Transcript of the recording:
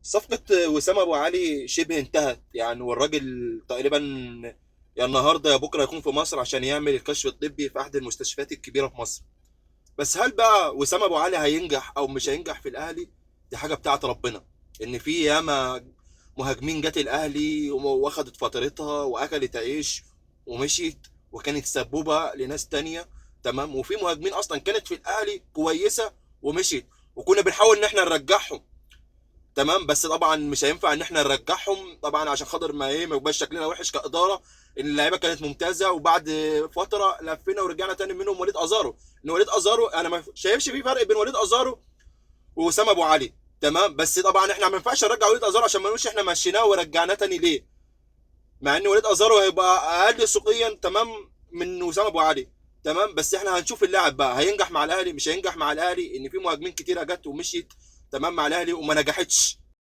صفقة وسام أبو علي شبه انتهت يعني، والراجل تقريبا يا النهارده يا بكره يكون في مصر عشان يعمل الكشف الطبي في أحد المستشفيات الكبيرة في مصر. بس هل بقى وسام أبو علي هينجح أو مش هينجح في الأهلي؟ دي حاجة بتاعت ربنا. إن في ياما مهاجمين جت الأهلي واخدت فترتها وأكلت عيش ومشيت وكانت سبوبة لناس تانية، تمام. وفي مهاجمين أصلا كانت في الأهلي كويسة ومشيت، وكنا بنحاول إن احنا نرجعهم، تمام. بس طبعا مش هينفع ان احنا نرجعهم طبعا عشان خاطر ما ايه، ما يبقاش شكلنا وحش كادارة، ان اللعيبة كانت ممتازة وبعد فترة لفينا ورجعنا تاني منهم وليد ازارو. ان وليد ازارو انا ما شايفش في فرق بين وليد ازارو ووسام ابو علي، تمام. بس طبعا احنا ما ينفعش نرجع وليد ازارو عشان ما نقولش احنا مشيناه ورجعناه تاني ليه، مع ان وليد ازارو هيبقى اقل سوقيا، تمام، من وسام ابو علي، تمام. بس احنا هنشوف اللاعب بقى هينجح مع الاهلي مش هينجح مع الاهلي، ان في مهاجمين كتيرة جت ومشيت، تمام، مع الاهلي وما نجحتش.